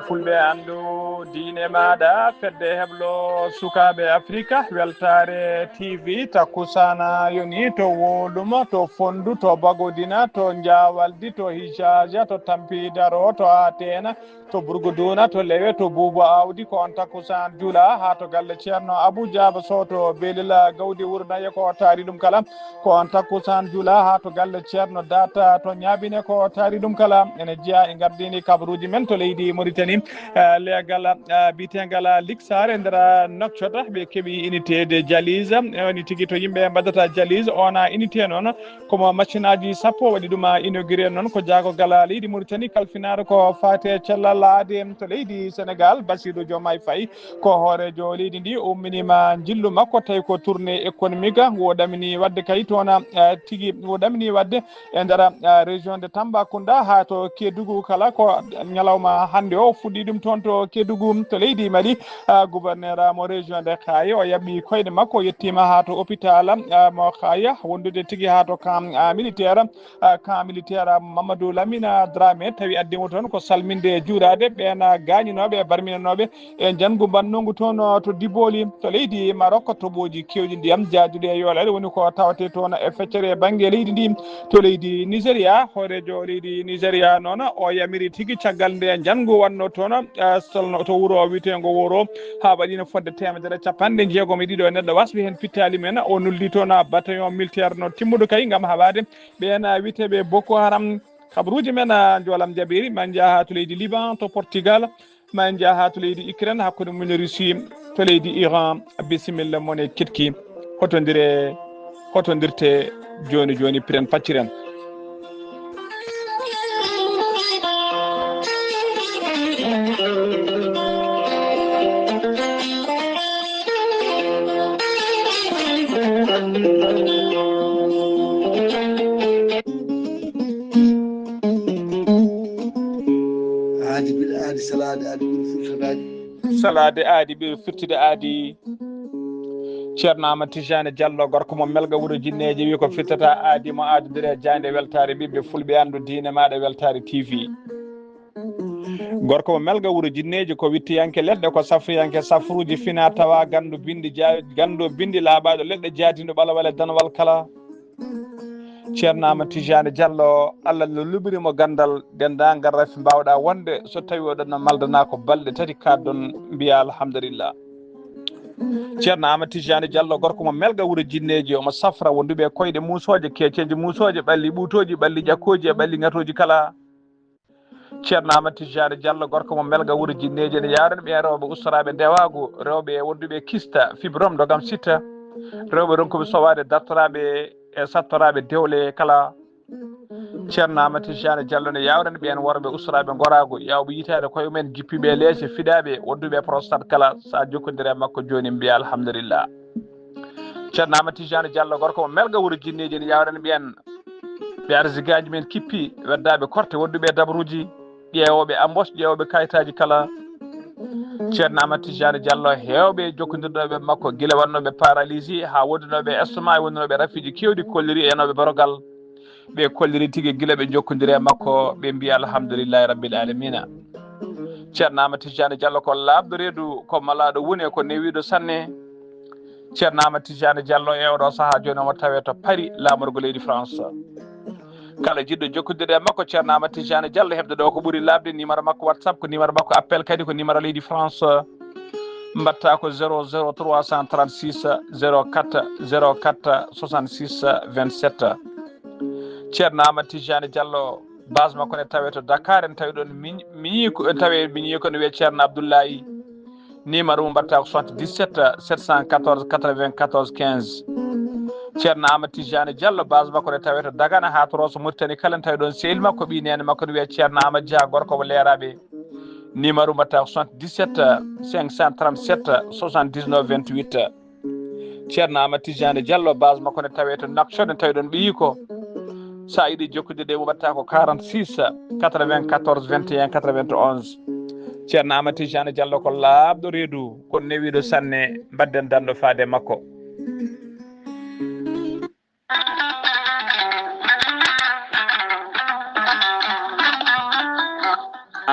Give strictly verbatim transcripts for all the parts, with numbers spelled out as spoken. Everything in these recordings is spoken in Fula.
Fulɓe anndu diine maaɗa, fedde heblo sukaaɓe Afrika, Weltaare T V, takkusaana yoni to Wolumo, to Fonndu, to Bagodina, to Njaawaldi, to Hijaaja, to Tampidaro, to Ateena, to Burguduuna, to Lewe, to Buubu Aawdi, ko on takkusaan juulaa haa to galle Ceerno Abuu Jaaba Sow to Belila Gawdi Wuro Nayi, ko taari ɗum kala. Ko on takkusaan juulaa haa to galle Ceerno Daata to Ñaabine, ko taari ɗum kala. Ene jeyaa e ngardiini kabaruuji men to leydi Mauritanie. Eh, leegal, eh, biyeteengal Liksaare e nder, eh, Nouakchott, ɓe keɓi unité de dialyse. Eh, woni tigi to yimɓe mbaɗata dialyse, oona unité noon, komo machinaaji sappo waɗi ɗum inauguré noon. Ko jaagogal leydi Mauritanie kalfinaaɗo ko faati e cellal aadee to leydi Sénégal, Bassirou Diomaye Faye, ko hooreejo leydi ndi, umminiima njillu makko, tawi ko tournée économique ngu o ɗamini waɗde kay toon, eh, tigi ngu o ɗamini waɗde e nder, eh, région de Tambacounda haa to Kédougou kala. Ko ñalawma hannde o fuɗɗii ɗum toon to Kédougou to leydi Mali. Eh, gouverneur mo région de Kayes, o yaɓɓi koyɗe makko, o yettiima haa to hôpital, eh, mo Kayes, wondude tigi haa to camp, eh, militaire. Ah, camp militaire Mamadou Lamine Dramé, tawi addiimo toon ko salminde e juuraade ɓeen gaañinooɓe e barminanooɓe e njanngu mbannungu toon, ah, to Diboli to leydi Maroc. Toɓooji keewɗi ndiyam jaaduɗi e yoolaade woni ko tawetee toon e feccere e bannge leydi ndi. To leydi Nigeria, hooreejo leydi Nigeria noon, o yamiri tigi caggal nde njanngu wannoo toon, ah, solno to wuro wiyeteengo Woro, haa waɗiino fodde teemedere e capanɗe jeegom e ɗiɗo neɗɗo wasɓe heen pittaali mum en. O nuldi toon bataillon militaire no timmuɗo kay ngam haɓaade ɓeen, ah, wiyeteeɓe Boko Haram. Kabaruuji men, ah, njoolam jaɓeeri, ma en njaha haa to leydi Liban, to Portugal, ma en njaha haa to leydi Ukraine, hakkunde mum e Russie, to leydi Iran. Bisimilla mon e keɗki. Hotondire, hotondirte jooni jooni, piren pacciren. Aadi bil aadi, salaade aadi ɓuri firtude aadi. Salaade aadi ɓuri firtude aadi. Ceerno Amadou Tidiane Diallo, gorko mo Melga wuro Jinneeji, wi ko firtata aadi mo aadodire e jaaynde weltaare ɓiɓɓe fulɓe, anndu diine maaɗa, Weltaare T V. Gorko mo Melga wuro Jinneeji, ko wittiyanke leɗɗe, ko safriyanke safruuji, fina tawa, ganndo binndi ja-, ganndo binndi laaɓaaɗo leɗɗe, jaadinɗo ɓalawal e danwal kala. Ceerno Amadou Tidiane Diallo, Allah no luɓiri mo ganndal, denndaangal rafi mbaawɗaa wonde, so tawii oɗon no maldanaa ko balɗe tati kaaɗɗon, mbiyaa alhamdulillah. Ceerno Amadou Tidiane Diallo, gorko mo Melga wuro Jinneeji, omo safra wonduɓe e koyɗe muusooje, keeceeje muusooje, ɓalli ɓuutooji, ɓalli ƴakkooji e ɓalli ŋatooji kala. Ceerno Amadou Tidiane Diallo, gorko mo Melga wuro Jinneeji, ene yaarani ɓeen rewɓe ustoraaɓe ndewaagu, rewɓe wonduɓe kista, fibrome, ndogam sita, rewɓe ronkuɓe sowaade, dartoraaɓe e sattoraaɓe dewle kala. Ceerno Amadou Tidiane Diallo ne yaawrani ɓeen worɓe ustoraaɓe ngoraagu, yaawɓe yitaade koye mumen, jippiiɓe e leece, fiɗaaɓe, wonduɓe e prostate kala. So a jokkondire e makko jooni, mbiya alhamdulillah. Ceerno Amadou Tidiane Diallo, gorko mo Melga wuro Jinneeji, ne yaawrani ɓeen ɓe arsigaaji men kippi, weddaaɓe korte, wonduɓe e dabruuji, ƴeewooɓe embauche, ƴeewooɓe kayitaaji kala. Ceerno Amadou Tidiane Diallo, heewɓe jokkondirnooɓe e makko, gila wonnooɓe paralysé haa wondunooɓe e estomac, wondunooɓe e rafiiji keewɗi, kolliri e yanooɓe borogal. Ɓe kolliri tigi gila ɓe jokkondiri e makko, ɓe mbiya alhamdulillahi rabbil alamina. Ceerno Amadou Tidiane Diallo ko laaɓɗo reedu, ko malaaɗo wune, ko newiiɗo sanne. Ceerno Amadou Tidiane Diallo e oɗo sahaa jooni omo tawee to Paris, laamorgo leydi France. Kala jiɗɗo jokkondirde e makko, Ceerno Amadou Tidiane Diallo, heɓde ɗo ko ɓuri laaɓde, numéro makko WhatsApp ko numéro makko appel, kadi ko numéro leydi France. Mbaɗta ko zéro zéro trois cent trente-six zéro quatre zéro quatre soixante-six vingt-sept. Ceerno Amadou Tidiane Diallo, base makko ne tawee to Dakar, en tawi ɗon miñ-, miñi ko, en tawi miñi ko ne wiyee Ceerno Abdoulaye. Numéro mum mbaɗta ko soixante-dix-sept sept cent quatorze quatre-vingt-quatorze quinze. Ceerno Amadou Tidiane Diallo, base makko ne tawee to Dagana haa to Rosso Mauritanie kala, en tawi ɗon sehil makko, ɓii neene makko ne wiyee Ceerno Amadou Dia, gorko mo Leeraaɓe. Numéro mbaɗta ko soixante-dix-sept cinq cent trente-sept soixante-dix-neuf vingt-huit. Ceerno Amadou Tidiane Diallo, base makko ne tawee to Nouakchott, en tawi ɗon ɓiyi ko. So a yiɗi jokkondirde e mum, mbaɗta ko quarante-six quatre-vingt-quatorze vingt et un quatre-vingt-onze. Ceerno Amadou Tidiane Diallo ko laaɓɗo reedu, ko newiiɗo sanne, mbadden danndo faade makko.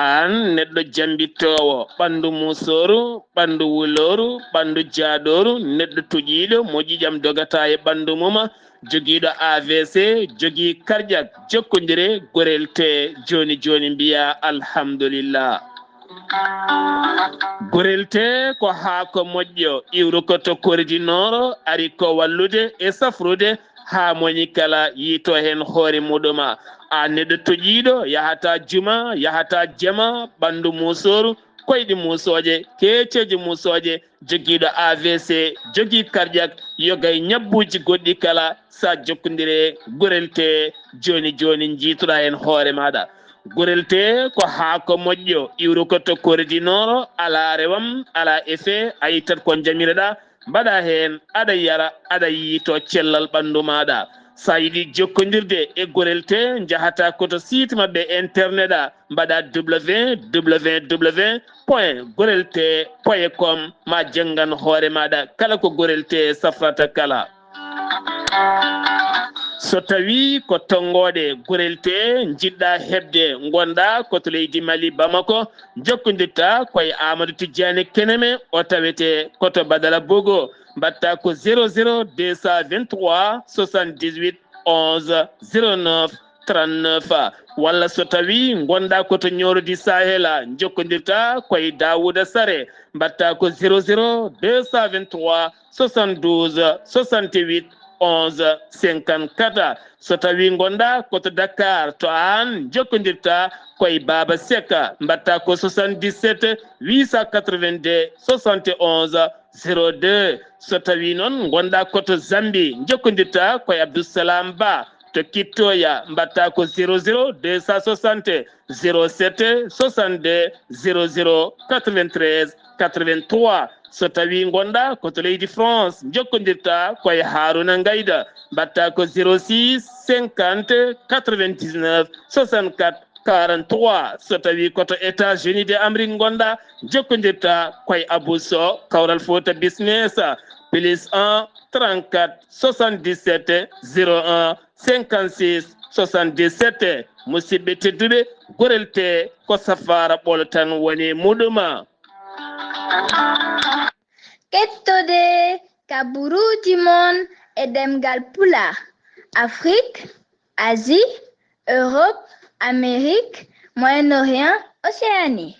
Aan neɗɗo jambittoowo ɓanndu muusooru, ɓanndu wulooru, ɓanndu jaaɗooru, neɗɗo toƴiiɗo mo ƴiiƴam dogata e ɓanndu mum, jogiiɗo A V C, jogii karƴak, jokkondire, gorel tee jooni jooni mbiyaa alhamdulillah. Gorel tee ko haako moƴƴo, iwrukoto koridinooro, ari ko wallude e safrude haa moni kala yiito heen hoore muɗum. Aan neɗɗo toƴiiɗo, yahata juma, yahata jama, ɓanndu muusooru, koyɗi muusooje, keeceeje muusooje, jogiiɗo A V C, jogii karƴak, yoga e ñabbuuji goɗɗi kala, sa jokkondire gorel tee jooni jooni njiitoɗaa heen hoore maaɗa. Gorel tee ko haako moƴƴo, iwrukoto koridinooro, alaa rewam, alaa effet, a ittat ko njamiroɗaa, mbaɗa heen, aɗa yara, aɗa yiito cellal ɓanndu maaɗa. Sa yiɗi jokkondirde e gorel tee, njahata ko to site maɓɓe internet a, mbaɗa www point gorel tee point com, ma janngan hoore maaɗa kala ko gorel tee safrata kala. So tawii ko tonngooɗe gorel tee njiɗɗaa heɓde, ngonɗaa ko to leydi Mali, Bamako, njokkondirta ko e Amadou Tidiane Keneme, o tawetee ko to Badala Bogo. Mbaɗta ko zéro zéro deux cent vingt-trois soixante-dix-huit onze zéro neuf trente-neuf. Walla so tawii ngonɗaa ko to Ñooro di Sahel, njokkondirta ko e Daouda Sare, mbaɗta ko zéro zéro deux cent vingt-trois soixante-douze soixante-huit onze cinquante-quatre. So tawii ngonɗaa ko to Dakar, to aan njokkondirta ko e Baaba Seka, mbaɗta ko soixante-dix-sept huit cent quatre-vingt-deux soixante et onze zéro deux. So tawii noon ngonɗaa ko to Zambie, njokkondirta ko e Abdou Salam Ba to Kittoya, mbaɗta ko zéro zéro deux cent soixante zéro sept soixante-deux zéro zéro quatre-vingt-treize quatre-vingt-trois. So tawii ngonɗaa ko to leydi France, njokkondirta ko e Haruna Ngayda, mbaɗta ko zéro six cinquante quatre-vingt-dix-neuf soixante-quatre quarante-trois. So tawii ko to États-Unis de Amérique ngonɗaa, njokkondirta ko e Abou Sow, Kawral Fouta Business, plus un trente-quatre soixante-dix-sept zéro un cinquante-six soixante-dix-sept. Musidɓe tedduɓe, gorel tee ko safaara ɓolo tan woni muɗum. Kettode kaburuuji mon e ɗemngal Pulaar, Afrique, Asie, Europe, Amérique, Moyen-Orient, Océanie.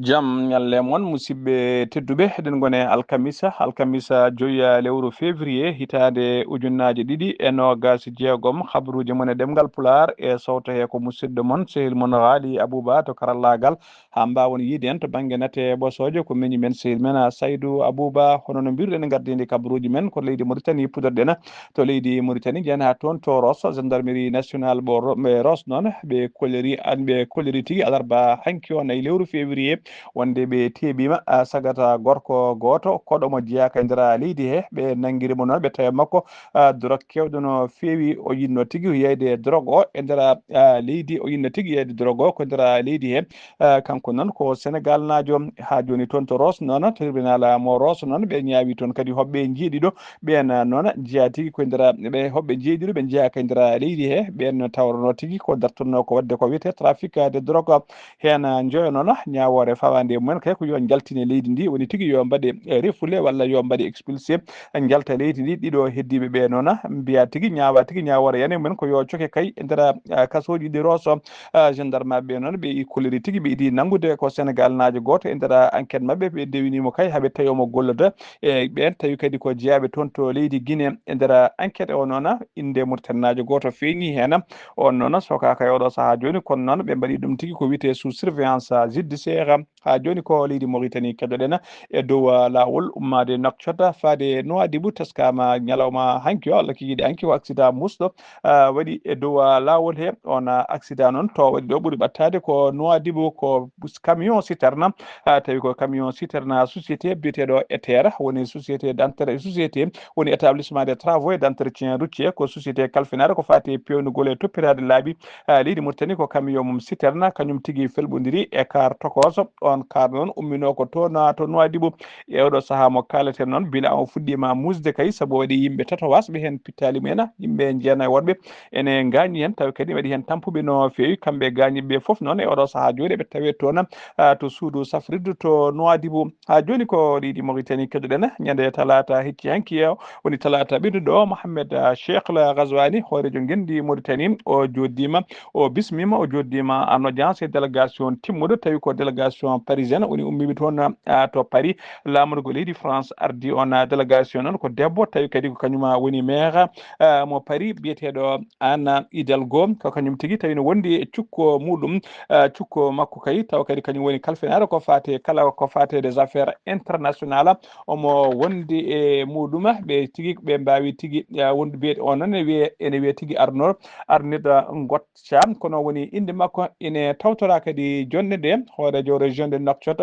Jam ñalle mon, musidɓe tedduɓe. Eɗen ngone alkamisa, alkamisa joya lewru février, hitaande ujunnaaje ɗiɗi e noogas e jeegom. Habruuji mon e ɗemngal Pulaar e sowto he ko musidɗo mon, sehil mon Haali Abuba to karallaagal. Haa mbaawon yiide en to bannge nate ɓosooje, ko miñi men, sehil men, a, Saydu Abuba. Hono no mbiruɗen, ngardiindi kabaruuji men ko leydi Moritani, puɗorɗen to leydi Moritani, njeyanaa toon to Rosso, gendarmerie nationale ɓo Ro-, ɓe Rosso noon, ɓe kolliri, an, ɓe kolliri tigi alarba hanki o, nayi lewru février, wonde ɓe teeɓiima, a, sagata gorko gooto, koɗo mo jeyaaka e nder leydi he, ɓe nanngiri mo noon, ɓe tawi makko, a, drog keewɗo no feewi, o yiɗno tigi yeyde drog o e nder, a, leydi, o yiɗno tigi yeyde drog o ko nder leydi he. Eh, kanko noon ko Senegalnaajo, haa jooni toon to Rosso noon, tribunal mo Rosso noon, ɓe ñaawi toon kadi hoɓɓe njeeɗiɗo, ɓeen, eh, noon njeyaa tigi ko nder, ɓe hoɓɓe njeeɗiɗo ɓe njeyaa ko e nder leydi he, ɓeen tawrano tigi ko dartotnoo ko waɗde ko wiyetee trafic de drogue. Heen, eh, njoyo noon ñaawoore fawaande e mumen kay ko yo njaltine leydi ndi, woni tigi yo mbaɗe, eh, refoulé walla yo mbaɗe expulsé, njalta leydi ndi. Ɗiɗo heddiiɓe ɓe noon mbiyaa tigi ñaawa tigi ñaawoore yana e mumen ko yo coke kay e nder, eh, kasooji ɗi Rosso. Ah, gendarme ɓe noon, ɓe kolliri tigi, ɓe idi nanngude ko Senegalnaajo gooto e nder enquête maɓɓe, ɓe dewini mo kay, haa ɓe tawi omo golloda e ɓeen, tawi kadi ko jeyaaɓe toon to leydi Guinée. E nder enquête o noon, innde Muritaninaajo gooto feeñi heen. On noon sokaaka e oɗo sahaa jooni, kono noon ɓe mbaɗi ɗum tigi ko wiyetee sous surveillance judiciaire. Haa jooni ko leydi Mauritanie keɗoɗen e dow, ah, laawol ummaade Nouakchott faade Nouadhibou, teskaama ñalawma hanki o, Allah kikiiɗe hanki, ko accident musɗo, ah, waɗi e dow, ah, laawol he. On, ah, accident noon to waɗi ɗo ɓuri ɓattaade ko Nouadhibou, ko camion citerne, ah, tawi ko camion citerne société biyeteeɗo Etera, woni société d'entre-, société woni établissement des travaux et d'entretien routier, ko société kalfinaaɗo ko faati e peewnugol e toppitaade laabi, ah, leydi Mauritanie, ko camion mum citerne, kañum tigi felɓondiri e car tokooso. On kaar noon umminoo ko toon to Nouadhibou. E oɗo sahaa mo kaaleten noon, bilan o fuɗɗiima muusde kay, sabu waɗi yimɓe tato wasɓe heen pittaali mumen, yimɓe jeenayi woɗɓe ene ngaañi heen, tawi kadi waɗi heen tampuɓe no feewi. Kamɓe gaañiiɓe fof noon e oɗo sahaa jooɗi ɓe tawee toon, ah, to suudu safrirdu to Nouadhibou. Haa jooni ko leydi Mauritanie keɗoɗen. Ñande talaata hecci hanki o, woni talaata ɓennuɗo o, Mohamed, ah, Cheikh Al Ghazouani, hooreejo ngenndi Mauritanie, o jooɗiima, o bismiima, o jooɗiima en audience e délégation timmuɗo, tawi ko délégation parisienne woni ummiiɓe toon, ah, to Paris, laamorgo leydi France ardi on, ah, délégation noon ko debbo, tawi kadi ko kañum, ah, woni maire, ah, mo Paris, biyeteeɗo Anne Hidalgo, ko kañum tigi tawi no wondi e cukko muɗum, ah, cukko makko kay, tawa kadi kañum woni kalfinaɗo ko faate kala ko faate des affaires internationales, omo wondi e muɗum, ɓe tigi ɓe mbaawi tigi, ah, wondu biyeɗo on noon ene wiye, ene wiye tigi Arnold, Arnida Ngotcha, kono woni innde makko ene tawtora kadi jonde nde, hooreejo région de Nouakchott,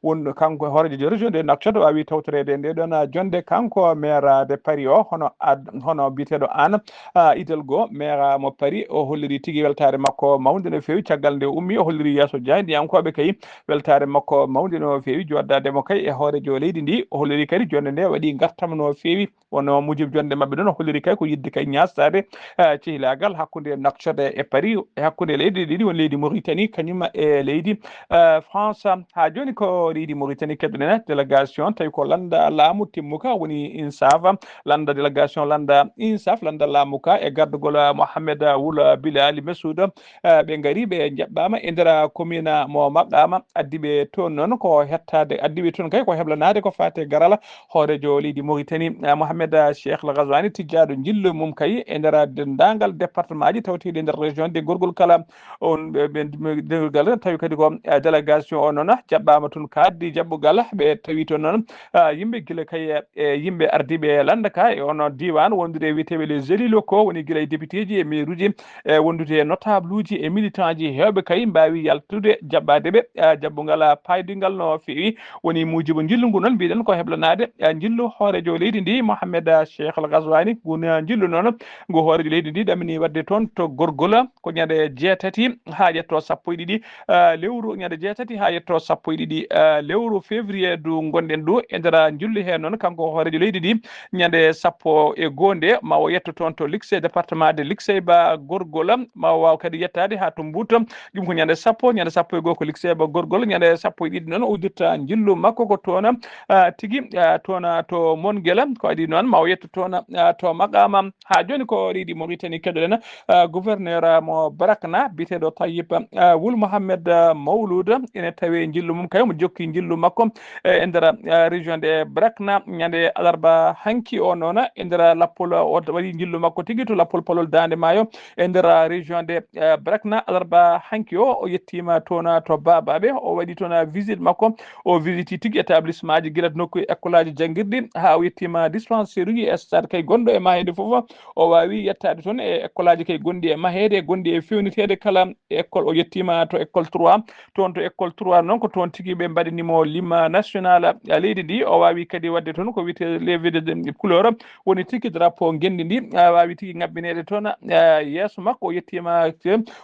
won kanko hooreejo région de Nouakchott waawi tawtoreede nde ɗon, ah, jonde kanko maire de Paris o, hono ad-, hono biyeteeɗo Anne, ah, Hidalgo, maire mo Paris, o holliri tigi weltaare makko mawnde no feewi caggal nde o ummi, o holliri yeeso jaayndiyankooɓe kay weltaare makko mawnde no feewi jooɗdaade mo kay e hooreejo leydi ndi, o holliri kadi jonde nde waɗi ngartam no feewi. Wonno mujib jonde maɓɓe ɗon, o holliri kay ko yiɗde kay ñaastaade, eh, cehilaagal hakkunde Nouakchott e Paris, e hakkunde leyɗe ɗiɗi, woni leydi Mauritanie, kañum e leydi, eh, France. Haa jooni ko leydi Mauritanie keɗoɗen délégation, tawi ko lannda laamu timmuka, woni INSAF, lannda délégation, lannda INSAF, lannda laamu ka e gardagol Mohamed Wul Bilali Messoud. Eh, ɓe ngari, ɓe njaɓɓaama e nder commune mo Maqama, addi ɓe toon noon ko hettaade, addi ɓe toon kay ko heblanaade ko faate garala hooreejo leydi Mauritanie, eh, Mohamed Cheikh Al Ghazouani, tijjaaɗo njillu mum kay e nder denndaangal département ji tawteeɗi e nder région de gorgol kala. On ɓe, ɓe, ɓe, ɓe, tawi kadi ko, eh, délégation o noon jaɓɓaama toon, kaaddi jaɓɓugal, ɓe tawi toon noon, ah, yimɓe gila kay, eh, yimɓe ardiiɓe lannda ka e on diiwaan wondude e wiyeteeɓe les élus locaux, woni gila e député ji e maire uji, e wondude e notable uji e militant ji heewɓe kay mbaawi yaltude jaɓɓaade ɓe, ah, jaɓɓungal, ah, paydingal no feewi. Woni muujibu njillu ngu noon mbiɗen ko heblanaade, ah, njillu hooreejo leydi ndi, Mohamed, ah, Cheikh Al Ghazouani. Ngun, ah, njillu noon ngu hooreejo leydi ndi ɗamini waɗde toon to Gorgol ko ñande jeetati haa yetto sappo e ɗiɗi, ah, lewru, ñande jeetati haa yetto sappo e ɗiɗi, ah, lewru février du ngonɗen du. E nder njillu heen noon, kanko hooreejo leydi ndi, ñande sappo e goo nde, ma o yetto toon to Luxeuil, département de Luxeuil, ba Gorgol, ma o waaw kadi yettaade haa to Mbuuto. Ɗum ko ñande sappo, ñande sappo e goo ko Luxeuil ba Gorgol, ñande sappo e ɗiɗi noon o uddirta njillu makko ko toon, ah, tigi, ah, toon, ah, to Mongela, ko adii noon ma o yetto toon, ah, to Maqama. Haa jooni ko leydi Mauritanie keɗoɗen, ah, gouverneur, ah, mo Brakna, biyeteeɗo Tayyib, ah, Wul Mohamed, ah, Mawlud, ene tawee njillu mum kay, omo jokki njillu makko, eh, e nder, ah, région de Brakna, ñande alarba hanki o noon, e nder lappol, o waɗi njillu makko tigi to lappol palol Daande Maayo, e nder région de, eh, Brakna, alarba hanki o, o yettiima toon to Babaɓe, o waɗi toon visite makko, o visiti tigi établissement ji, gila nokku école aji janngirɗi, haa o yettiima dispensaire uji e stade kay gonɗo e Mahede fof, o waawi yettaade toon e école aji kay gonɗi e Mahede, gonɗi e fewniteede kala école. O yettiima to école trois, toon to école trois noon ko toon tigi ɓe mbaɗani mo l'hymne national, a, leydi ndi. O waawi kadi waɗde toon ko wiyetee levée de, de couleur, woni tigi drapeau ngenndi ndi, a, waawi tigi ŋaɓɓineede toon, a, yeeso makko. O yettiima,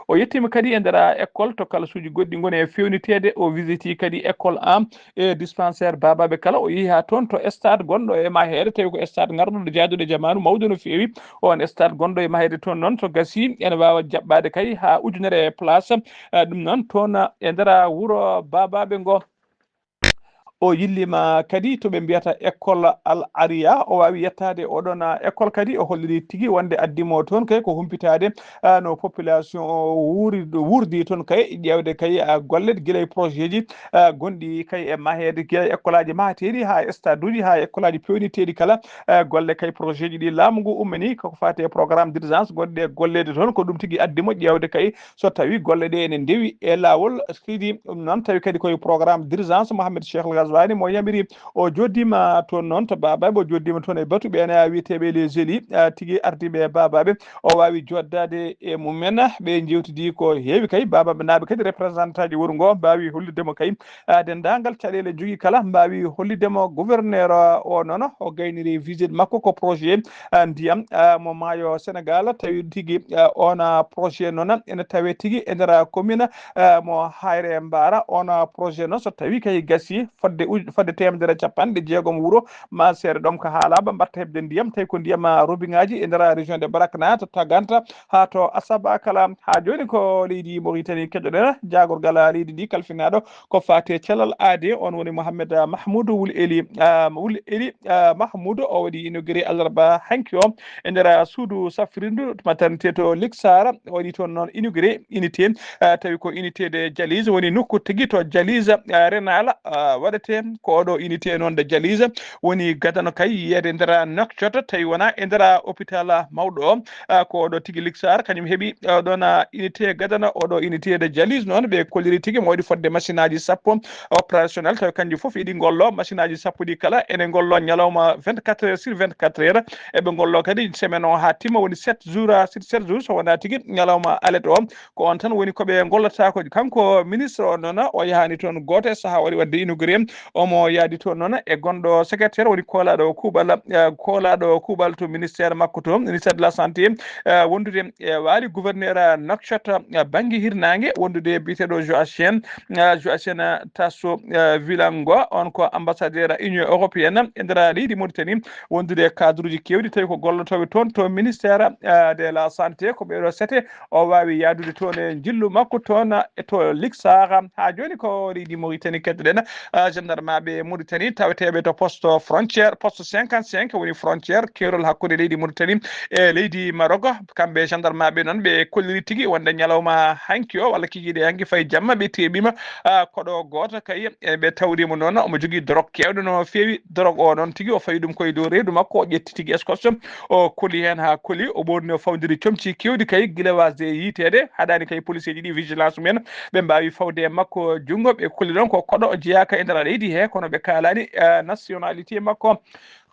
o yettiima kadi e nder, a, école to kalasuuji goɗɗi ngoni e fewniteede. O visiti kadi école am e dispensaire Babaɓe kala. O yehi haa toon to stade gonɗo e Mahede, tawi ko stade ngarɗo jaaduɗo e jamaanu, mawɗo no feewi. On stade gonɗo e Mahede toon noon, so gasi, ene waawa jaɓɓaade kay haa ujunere e place. Eh, ɗum noon, toon e nder wuro Babaɓe ngo. O yilliima kadi to ɓe mbiyata école Al Aria. O waawi yettaade oɗon, ah, école kadi. O holliri tigi wonde addi mo toon kay ko humpitaade, ah, no population o wuuri, wuurdi toon kay, ƴeewde kay, ah, golle gila e projet ji, ah, gonɗi kay e Mahede, gila e école aji mahateeɗi haa e stade uji, haa e école aji peewniteeɗi kala, ah, golle kay projet ji ɗi laamu ngu ummini, koko faati e programme d'urgence gonɗi e golleede toon. Ko ɗum tigi addi mo ƴeewde kay so tawi golle ɗe ene ndewi e laawol. Sidi ɗum noon tawi kadi koye programme d'urgence Mohamed Cheikh Al Ghazouani Espagne, mo yamiri o joddima toon noon to Babaɓe, o joddima toon e batu ɓeene a wiyeteeɓe les élus, a tigi ardiiɓe Babaɓe, o waawi joddaade e mumen. Ɓe njewtidi ko heewi kay, Babaɓe naaɓe kadi représentant ji wuro ngo mbaawi hollitde mo kay, a denndaangal caɗeele jogii kala mbaawi hollitde mo. Gouverneur o noon o gayniri visite makko ko projet a ndiyam a mo maayo Sénégal, tawi tigi a on a projet noon ene tawe tigi e nder a commune a mo Hayre Mbara. On a projet noon so tawi kay gasi fodde uj-, fodde teemedere capanɗe jeegom wuro ma seere ɗom ko haalaba mbatta heɓde ndiyam, tawi ko ndiyam a robiŋaaji e nder a région de Barakna to Taganta haa to Asaba kala. Haa jooni ko leydi Mauritanie keɗoɗen jaagorgal a leydi ndi kalfinaaɗo ko faati e cellal aade, on woni Mohamed Mahmoud Wul Eli, ah, Wul Eli, ah, Mahmoud, o waɗi inauguré alarba hanki o e nder, ah, suudu safrindu maternité to Liksara. O waɗi toon noon inauguré unité, ah, tawi ko unité de dialyse, woni nokku tigi to dialyse, ah, rénale, ah, waɗete. Ko oɗo unité noon de dialyse woni gadano kay yiyeede e nder Nouakchott, tawi wona e nder hôpital mawɗo o. Ah, ko oɗo tigi Liksar, kañum heɓi, ah, ɗon, ah, unité gadana oɗo unité de dialyse noon, ɓe kolliri tigi mo waɗi fodde machine aji sappo opérationnel, tawi kanji fof eɗi ngollo, machine aji sappo ɗi kala ene ngollo ñalawma vingt-quatre heures sur vingt-quatre heures. Eɓe ngollo kadi semaine o haa timma, woni sept jours, ah, sur sept jours, so wona tigi ñalawma alet o, ko on tan woni ko ɓe ngollata ko. Kanko ministre o noon, o yahani toon gooto e sahaa o waɗi waɗde inauguré, omo yaadi toon noon e gonɗo secrétaire woni koolaaɗo kuuɓal, eh, koolaaɗo kuuɓal to ministère makko to, ministère de la santé, eh, wondude e waali gouverneur, eh, Nouakchott, eh, bannge hirnaange, wondude e biyeteeɗo Joachim, eh, Joachim Tasso, eh, Vilango, on ko ambassadeur Union européenne e nder leydi Mauritanie, wondude e cadre uji keewɗi, tawi ko gollotooɓe toon to ministère, eh, de la santé, ko ɓeeɗo sete o waawi yaadude toon e njillu makko toon e to Liksara. Haa jooni ko leydi Mauritanie keddoɗen, ah, gendarmeɓe Mauritanie taweteeɓe to poste frontière, poste cinquante-cinq woni frontière keerol hakkunde leydi Mauritanie e leydi Maroc. Kamɓe gendarmeɓe noon ɓe kolliri tigi wonde ñalawma hanki o walla kikiiɗe hanki fayi jamma ɓe teeɓima, ah, koɗo gooto kay, e ɓe tawrimo noon omo jogii dorog keewɗo no feewi. Dorog o noon tigi o fayi ɗum koye dow reedu makko, o ƴetti tigi escorte, o koli heen haa koli, o ɓoorni, o fawdiri comci keewɗi kay, gila wasde yiiteede, haɗaani kay police ji ɗi vigilance mumen ɓe mbaawi fawde e makko junngo. Ɓe koli ɗon ko koɗo jeyaaka e nder leydi he, kono ɓe kaalaani, eh, nationalité makko.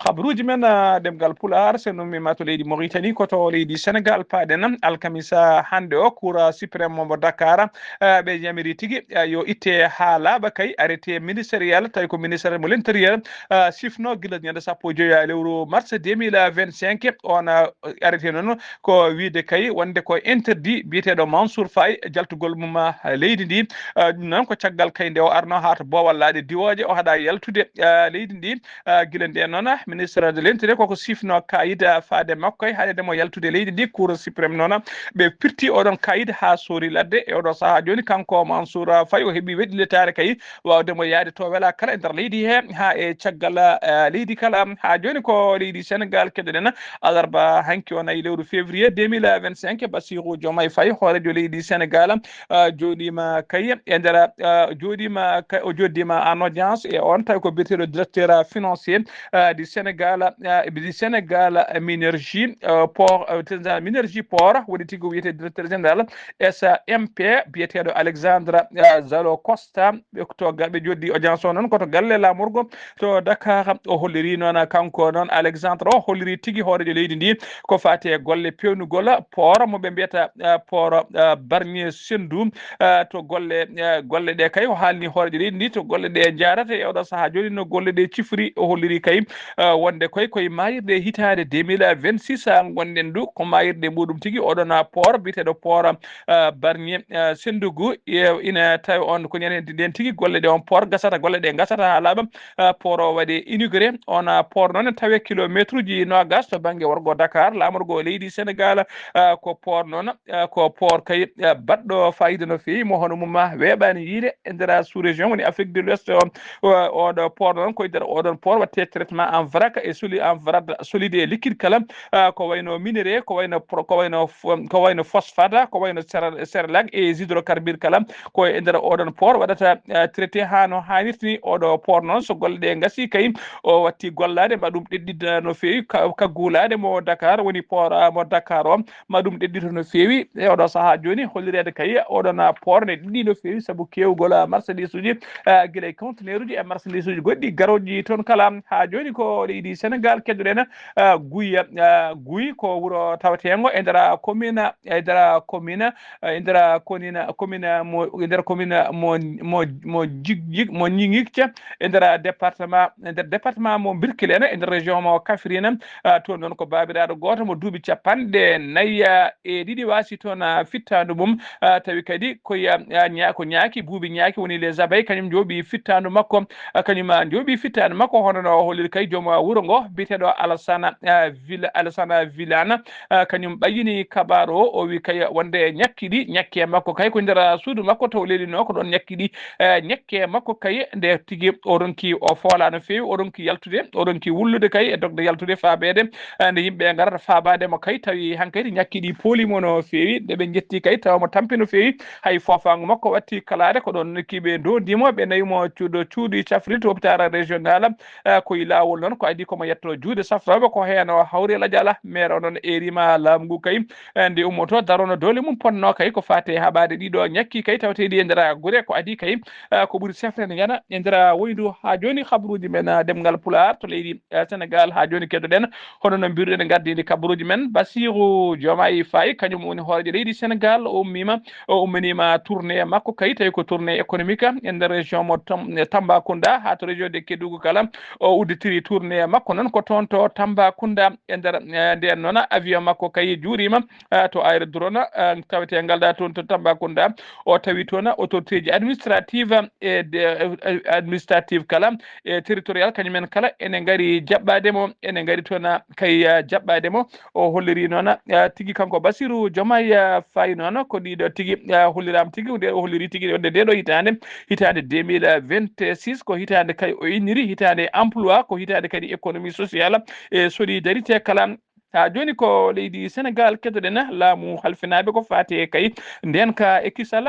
Habruuji men, eh, ɗemngal Pulaar, so nummiima to leydi Mauritanie, ko to leydi Sénégal paaɗen. Alkamisa hannde o, Cour suprême mo Dakar, eh, ɓe yamiri tigi, eh, yo itte haa laaɓa kay arrêté ministériel, tawi ko ministère mo l'intérieur, ah, sifno gila ñande sappo e joy lewru mars deux mille vingt-cinq. On, ah, arrêté noon ko wiide kay wonde ko interdit biyeteeɗo Mansour Faye jaltugol mum, ah, leydi ndi. Ah, ɗum noon ko caggal kay nde o arno haa to boowal laaɗe diwooje, o haɗa yaltude, ah, leydi ndi. Ah, gila ndeen noon, ah, ministre de l'intérieur koko sifno kayit, ah, faade makko kay haɗede mo yaltude leydi ndi. Cour suprême noon, ah, ɓe pirti oɗon kayit haa soori ladde. E oɗo sahaa jooni, kanko Mansour, ah, Faye o heɓi weɗɗiletaare kay waawde mo yahde to wela kala e nder leydi he, haa e caggal, eh, leydi kala. Haa jooni ko leydi Sénégal keɗoɗen. Alarba hanki o nayi lewru février deux mille vingt-cinq, Bassirou Diomaye Faye, hooreejo leydi Sénégal, eh, jooɗiima kay e nder, eh, jooɗiima kay, o jooɗiima en audience e on tawi ko biyeteeɗo directeur financier, eh, du Sénégal, eh, du Sénégal Minergie, eh, Port, eh, Minergie Port, woni tigi o wiyetee directeur général S M P, biyeteeɗo Alexandre, eh, Zalo Costa. Ɓe to ga-, ɓe joddi audience o noon ko to galle laamorgo to Dakar. O holliri noon, kanko noon Alexandre o holliri tigi hooreejo leydi ndi ko faati e golle peewnugol port mo ɓe mbiyata, eh, port, eh, Barnier Sendou, eh, to golle, eh, golle ɗe kay o haalni hooreejo leydi ndi to golle ɗe njaarata e oɗo sahaa jooni no golle ɗe cifri. O holliri kay, eh, wonde koy koye maayirɗe hitaande deux mille vingt-six, ah, ngonɗen du ko maayirɗe muɗum tigi oɗon, ah, port biyeteeɗo port, ah, Barnier, ah, Sendugu, e ina tawi on ko ñande nden tigi golle ɗe on port gasata, golle ɗe gasata haa laaɓa, ah, port o waɗe inauguré. On, ah, port noon tawe kilométre uji noogas to bannge worgo Dakar, laamorgo leydi Sénégal, ah, ko port noon, ah, ko port kay, ah, baɗɗo fayida no feewi, mo hono mum, ah, weeɓaani yiide e nder sous-région woni Afrique de l'Ouest o. O, oɗo port noon ko e nder oɗon port waɗte traitement en vrac e soli en vrac solide e liquide kala, ah, ko wayno minerai, ko wayno pro- ko wayno fo- ko wayno phosphate, ko wayno Cerelac e hydrocarbure kala, ko e nder oɗon port waɗata, ah, traité haa no haanirta ni. Oɗo port noon, so golle ɗe ngasi kay, o watti gollaade, ma ɗum ɗeɗɗita no feewi. Ka- kaggulaade mo Dakar, woni port, ah, mo Dakar o, ma ɗum ɗeɗɗito no feewi e oɗo sahaa jooni. Hollireede kay oɗon port ne ɗiɗi no feewi, sabu keewgol marchandise uji, ah, gila e conteneur uji e marchandise uji goɗɗi garooji toon kala. Haa jooni ko leydi Senegal keddoɗen, ah, Guy, ah, Guy ko wuro taweteengo e nder commune, e nder commune, ah, e nder commune, commune mo, e nder commune mo, mo, mo Jig-, Jig-, mo Ñiŋicce, e nder département, e nder département mo Birkelene, e nder région mo Kafrine. Ah, toon noon ko baabiraaɗo gooto mo duuɓi capanɗe nayi, ah, e ɗiɗi waasi toon, ah, fittaandu mum. Ah, tawi kadi ko ya-, ah, ña-, ko ñaaki, buubi ñaaki woni les abeilles, kañum jooɓi fittaandu makko. Ah, kañum, ah, jooɓi fittaandu makko, hono no o holliri kay joom, ah, wuro ngo, biyeteeɗo Alassane, ah, Villa-, Alassane Villane. Ah, kañum ɓayyini kabaaru o, o wi kay wonde ñakki ɗi, ñakki e makko kay ko nder suudu makko to lelinoo, ko ɗoon ñakki ɗi, eh, ñakke makko kay, nde tigi o ronki, o foola no feewi, o ronki yaltude, o ronki wullude kay e dogde yaltude faabeede, eh, nde yimɓe ngarata faabaade mo kay, tawi hankadi ñakki ɗi pooli mo no feewi, nde ɓe njetti kay tawa mo tampi no feewi, hay foofaango makko watti kalaade, ko ɗoon kiiɓe ndondimo, ɓe nawi mo cuuɗo cuuɗi cafrirde hôpital régional, eh, ko e laawol noon, ko adii ko mo yetto juuɗe safrooɓe, ko heen o hawri e lajal, maire o noon eerima laamu ngu kay, eh, nde ummoto darono doole mum ponno kay ko faate haɓaade ɗiɗo ñakki kay tawteeɗi e nder gure, ko adii kay, eh, ko ɓuri sefrede yana e nder woyndu. Haa jooni habruuji men, eh, ɗemngal Pulaar to leydi, eh, Senegal. Haa jooni keddoɗen hono no mbiruɗen gardini kabruuji men, Bassirou Diomaye Faye, kañum woni hooreejo leydi Senegal, o ummiima, o umminiima tournée makko kay, tawi ko tournée économique e nder région mo Tam-, Tambacounda haa to région de Kédougou kala. O udditiri tournée makko noon ko toon to Tambacounda e nder, eh, ndeen noon avion makko kay juuriima, eh, to aérodrome, eh, tawetee ngal ɗaa toon to Tambacounda. O tawi toon autorité ji administrative e de, eh, administrative kala e territorial kañumen kala ene ngari jaɓɓaade mo, ene ngari toon kay, eh, jaɓɓaade mo. O holliri noon, eh, tigi kanko Bassirou Diomaye, eh, Faye noon ko ɗiɗo tigi, eh, holliraama tigi, nde o holliri tigi wonde nde ɗo hitaande, hitaande deux mille vingt-six ko hitaande kay o inniri, hitaande emploi, ko hitaande kadi économie sociale e solidarité kala. Haa jooni ko leydi Senegal keddoɗen laamu halfinaaɓe ko faati e kay ndeen ka e kisal,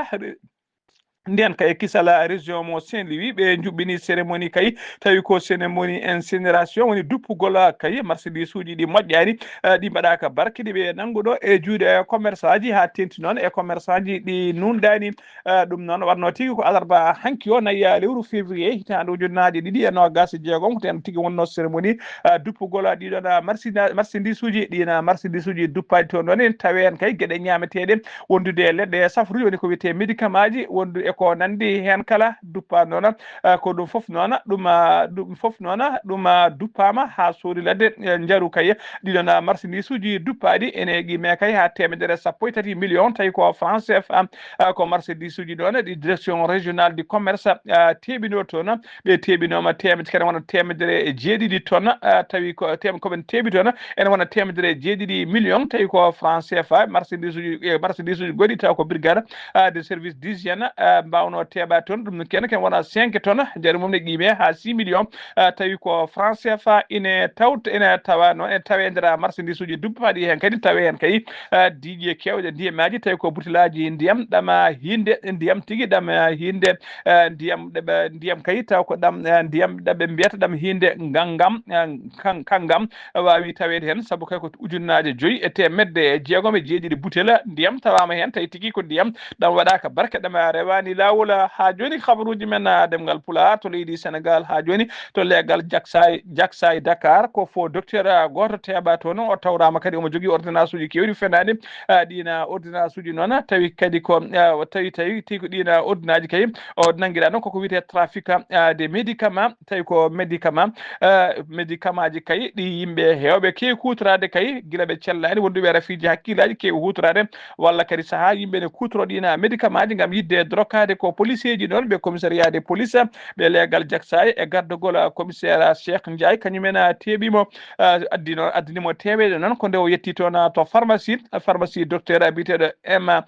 ndeen ka e kisal région mo Saint-Louis, ɓe njuɓɓini cérémonie kay, tawi ko cérémonie incinération woni duppugol kay marchandise uji ɗi moƴƴaani, eh, ɗi mbaɗaaka barke, ɗi ɓe nannguɗo e juuɗe commerçant ji, haa teeŋti noon e commerçant ji ɗi nunɗaani. Eh, ɗum noon waɗno tigi ko alarba hanki o, nayi lewru février, hitaande ujunnaaje ɗiɗi e noogaas e jeegom, ko teen tigi wonno cérémonie, eh, duppugol ɗiɗon, eh, marchina-, marchandise uji, ɗiin, eh, marchandise uji duppaaɗi toon ɗoon, ene tawee heen kay geɗe ñaameteeɗe, wondude e leɗɗe safrude, woni ko wiyetee médicament ji, wondu e ko nanndi heen kala, duppaa noon, eh, ko ɗum fof noon, ɗum, eh, ɗum fof noon, ɗum, eh, duppaama haa soodi ladde, eh, njaru kay, ɗiɗon, eh, marchandise uji duppaaɗi ene qimee kay haa teemedere sappo e tati million, tawi ko franc C F A, ah, ko marchandise uji ɗoon, ɗi direction régionale du commerce, ah, teeɓinoo toon, ɓe teeɓinooma teemedere, kene wona teemedere e jeeɗiɗi tonnes, ah, tawi ko teem-, ko ɓen teeɓi toon, ene wona teemedere e jeeɗiɗi million, tawi ko franc C F A, marchandise uji, e marchandise uji goɗɗi, taw ko brigade, ah, de service d'hygiène, ah, mbaawnoo teeɓa toon, ɗum kene, kene wona cinq tonnes, njaru mum ne qimee haa six millions, ah, tawi ko franc C F A ine tawt-, ine tawa noon, ene tawee e nder marchandise uji duppaaɗi heen kadi, tawee heen kadi, ah, diiƴe keewɗe ndiyamaaji, tawi ko butelaaji ndiyam, ɗama hiinde ndiyam tigi, ɗama hiinde, ah, ndiyam, ɗaɓa ndiyam kay, taw ko ɗam, ah, ndiyam ɗaɓe mbiyata ɗam hiinde ngam, ngam, ah, kan-, kanngam, waawi taweede heen, sabu kay ko ujunnaaje joyi e teemedde jeegom e jeeɗiɗi butel ndiyam tawaama heen, tawi tigi ko ndiyam ɗam waɗaaka barke, ɗam rewaani laawol. Haa jooni, habaruuji men, ah, ɗemngal Pulaar to leydi Senegal, haa jooni to leegal Jaksaay, Jaksaay Dakar, ko fo docteur, ah, gooto teeɓaa toon, o tawraama kadi omo jogii ordonnance uji keewɗi fenaande, ah, ɗiin, ah, ordonnance uji noon, tawi kadi ko, ah, tawi, tawi, tawi ko ɗiin, ah, ordonnance kay o nanngiraa noon koko wiyetee trafic, ah, des médicaments, tawi ko médicament, eh, médicament ji kay ɗi yimɓe heewɓe keewi kuutoraade kay, gila ɓe cellaani, wonduɓe e rafiiji hakkillaaji keewi huutoraade, walla kadi sahaa yimɓe ne kuutoroo ɗiin médicament ji ngam yiɗde drogue Ade ko policeeji ɗoon, ɓe commissariat de police, ɓe leegal Jaksaay e gardagol, ah, commissaire, ah, Cheikh Ndiaye, kañum en, ah, teeɓii mo, ah, addi noon, addani mo teeweede noon ko nde o yetti toon, ah, to pharmacie, ah, pharmacie docteur, ah, biyeteeɗo M, ah,